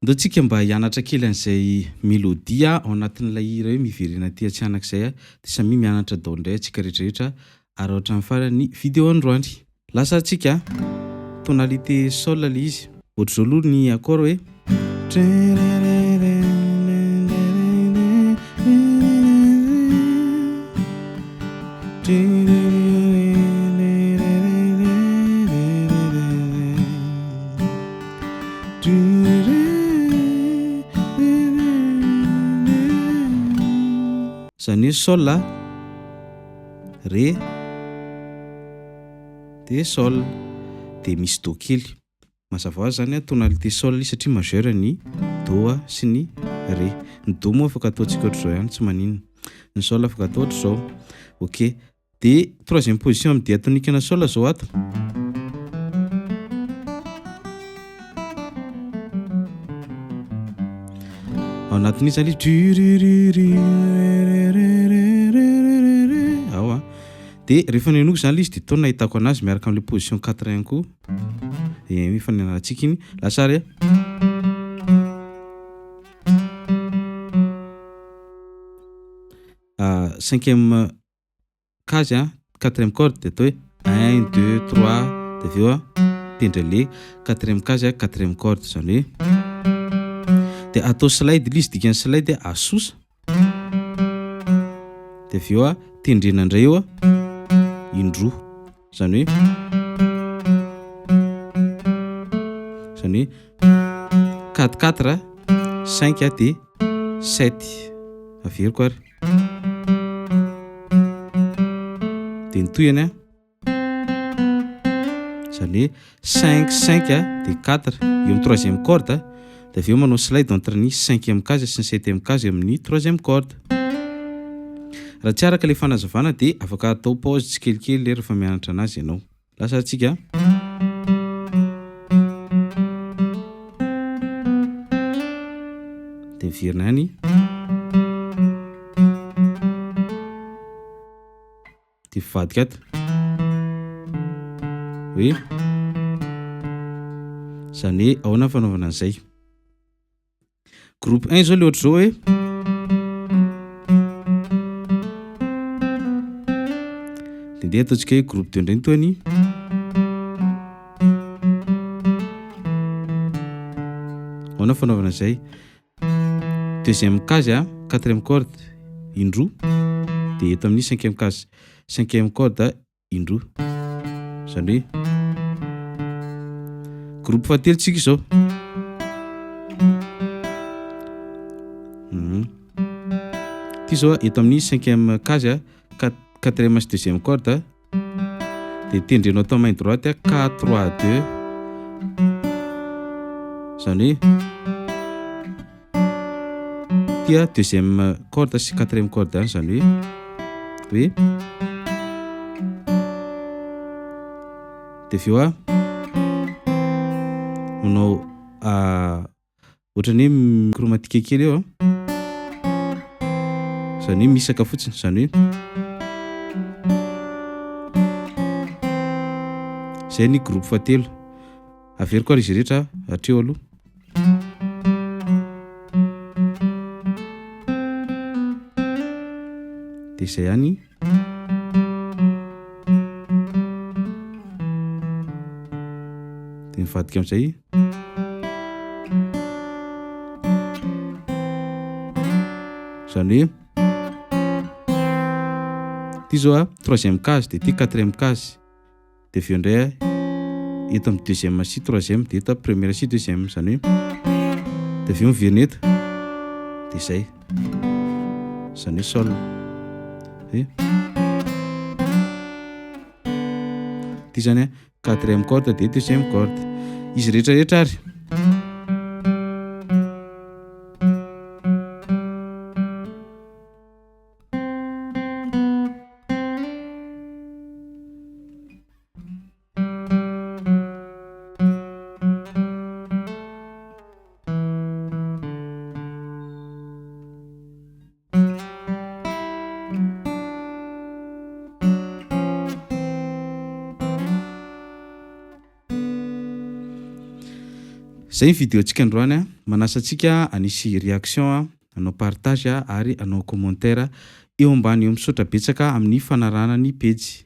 Ndao tsika mba hianatra kely an'izay mélodie ao anatin'ilay hira hoe Miverena aty Antsihanaka izay dia samia mianatra daholo indray antsika rehetrarehetra ary hatramin'ny farany vidéo androany. Lasa tsika tonalité sol le izy. Ohatr'izao aloha ny accord hoe. Izany hoe sol a, ré, dia sol, dia misy do kely. Mazava ho azy izany tonalité sol izy satria majeur ny do sy ny ré. Ny do moa afaka ataontsika ohatr'izao ihany tsy maninona. Ny sol afaka atao ohatr'izao. Ok. Dia troisième position amin'ny diatonique ana sol zao ato. Ao anatin'io zany izy ao a. Dia rehefa nohenoiko zany ilay izy dia tao no nahitako anazy miaraka amin'ilay position quatre ihany koa. Dia efa nianarantsika iny. Lasa ary a. Cinquième case a, quatrième corde de atao hoe un, deux, trois de avy eo a mitendry an'le quatrième case a, quatrième corde zany hoe de atao slide le izy, dikan'ny slide asosa de avy eo a tendrena indray eo a indroa zany hoe zany hoe quatre quatre, cinq de sept, averiko ary. De ny tohiny a, zany hoe cinq cinq de quatre eo am'troisième corde de avy eo manao slide entre ny cinquième case sy ny septième case eo amin'ny troisième corde. Raha tsy araka le fanazavana de afaka atao pause tsikelikely le rehefa mianatra anazy ianao. Lasa antsika. De miverina ihany. De mivadika ato. Hoe zany hoe ahoana ny fanaovana an'izay. Groupe un zao le ohatr'izao hoe. De ndeha ataontsika hoe groupe deux ndray ny tohiny. Ahoana ny fanaovana an'izay? Deuxième case a, quatrième corde indroa, de eto amin'ny cinquième case, cinquième corde indroa, zany hoe groupe fahatelo tsika izao. Ty zao eto amin'ny cinquième case a, quatrième sy deuxième corde de tendrenao atao main droite a quatre trois deux, zany hoe ty a deuxième corde sy quatrième corde ihany zany hoe hoe de avy eo a manao ohatran'ny hoe chromatique kely eo a, zany hoe misaka fotsiny zany hoe zay ny groupe fahatelo. Averiko ary izy rehetra hatreo aloha. De zay ihany. De mivadika am'zay. Zany hoe ty zao a troisième case de ty quatrième case de avy eo indray a eto am'deuxième sy troisième de eto a première sy deuxième zany hoe de avy eo miverina eto de zay, zany hoe sol hoe ty zany a quatrième corde de deuxième corde, izy rehetrarehetra ary. Zay ny vidéo-ntsika androany a, manasa antsika hanisy réaction a, hanao partage a ary hanao commentaire eo ambany eo. Misaotra betsaka amin'ny fanarahana ny pejy.